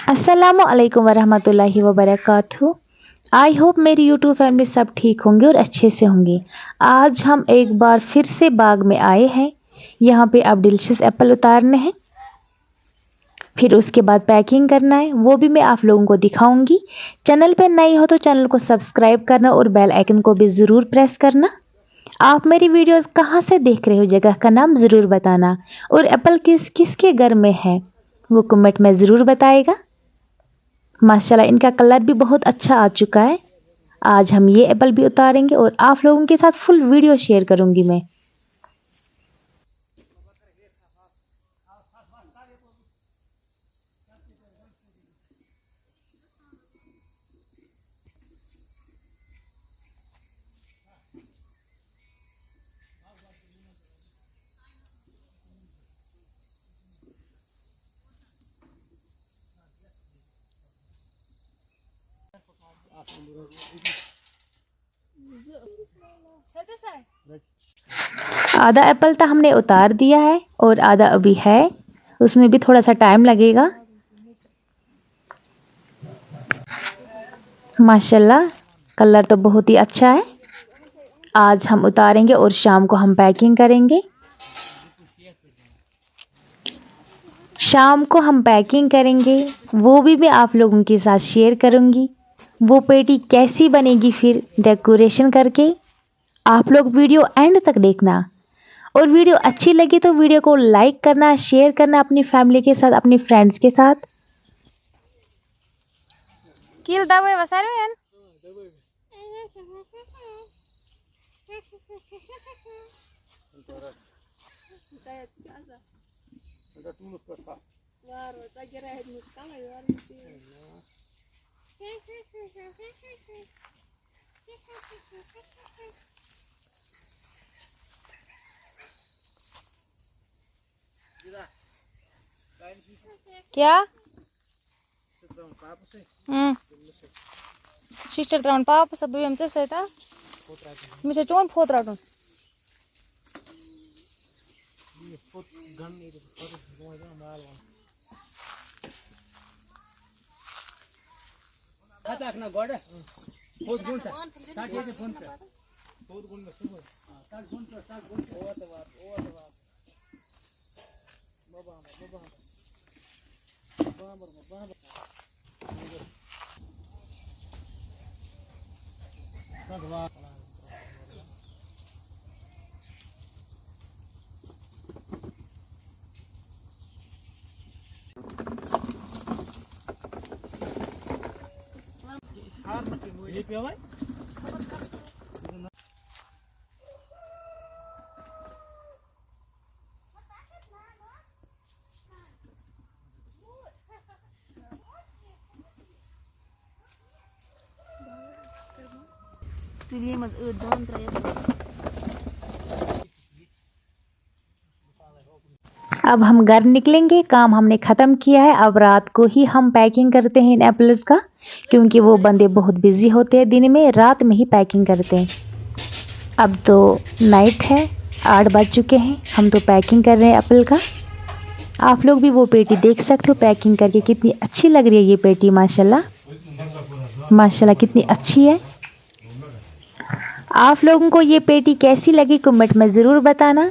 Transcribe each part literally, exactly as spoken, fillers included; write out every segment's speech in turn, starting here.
السلام علیکم ورحمۃ اللہ وبرکاتہ۔ آئی ہوپ میری یوٹیوب فیملی سب ٹھیک ہوں گے اور اچھے سے ہوں گے۔ آج ہم ایک بار پھر سے باغ میں آئے ہیں۔ یہاں پہ اب ڈیلیشس ایپل اتارنے ہیں، پھر اس کے بعد پیکنگ کرنا ہے، وہ بھی میں آپ لوگوں کو دکھاؤں گی۔ چینل پہ نئی ہو تو چینل کو سبسکرائب کرنا اور بیل آئکن کو بھی ضرور پریس کرنا۔ آپ میری ویڈیوز کہاں سے دیکھ رہے ہو، جگہ کا نام ضرور بتانا، اور ایپل کس کس کے گھر میں ہے، وہ کمنٹ میں ضرور بتائے گا۔ ماشاءاللہ، ان کا کلر بھی بہت اچھا آ چکا ہے۔ آج ہم یہ ایپل بھی اتاریں گے اور آپ لوگوں کے ساتھ فل ویڈیو شیئر کروں گی میں۔ آدھا ایپل تو ہم نے اتار دیا ہے اور آدھا ابھی ہے، اس میں بھی تھوڑا سا ٹائم لگے گا۔ ماشاءاللہ، کلر تو بہت ہی اچھا ہے۔ آج ہم اتاریں گے اور شام کو ہم پیکنگ کریں گے۔ شام کو ہم پیکنگ کریں گے، وہ بھی میں آپ لوگوں کے ساتھ شیئر کروں گی۔ وہ پیٹی کیسی بنے گی پھر ڈیکوریشن کر کے، آپ لوگ ویڈیو اینڈ تک دیکھنا۔ اور ویڈیو اچھی لگی تو ویڈیو کو لائک کرنا، شیئر کرنا اپنی فیملی کے ساتھ، اپنی فرینڈس کے ساتھ۔ کیل دوائی وسارے ہیں۔ کیا؟ اۭں۔ شیشٹر ترٛاوُن پاپس، بہٕ بیٚہمہٕ ژےٚ سۭتۍ، ہا؟ مےٚ چھا چون پھوٚت رَٹُن؟ ہتھ اکھ نہ گۄڈٕ۔ تھوٚد گوٚن ژےٚ۔ تَتھ چھِ ییٚتہِ بۄن پٮ۪ٹھ۔ تھوٚد گوٚن مےٚ صُبحٲے۔ آ، تَتھ بۄن پٮ۪ٹھ، تَتھ بۄن پٮ۪ٹھ۔ ووت، ووت، ووت، ووت۔ بَبا، بَبا۔ تُلِو یِم حظ أڑۍ دٲن ترٛٲیِتھ۔ اب ہم گھر نکلیں گے، کام ہم نے ختم کیا ہے۔ اب رات کو ہی ہم پیکنگ کرتے ہیں ان ایپلز کا، کیونکہ وہ بندے بہت بزی ہوتے ہیں دن میں، رات میں ہی پیکنگ کرتے ہیں۔ اب تو نائٹ ہے، آٹھ بج چکے ہیں، ہم تو پیکنگ کر رہے ہیں ایپل کا۔ آپ لوگ بھی وہ پیٹی دیکھ سکتے ہو پیکنگ کر کے، کتنی اچھی لگ رہی ہے یہ پیٹی، ماشاءاللہ، ماشاءاللہ کتنی اچھی ہے۔ آپ لوگوں کو یہ پیٹی کیسی لگی، کمنٹ میں ضرور بتانا۔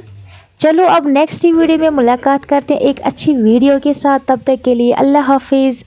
چلو، اب نیکسٹ ویڈیو میں ملاقات کرتے ہیں ایک اچھی ویڈیو کے ساتھ۔ تب تک کے لیے اللہ حافظ،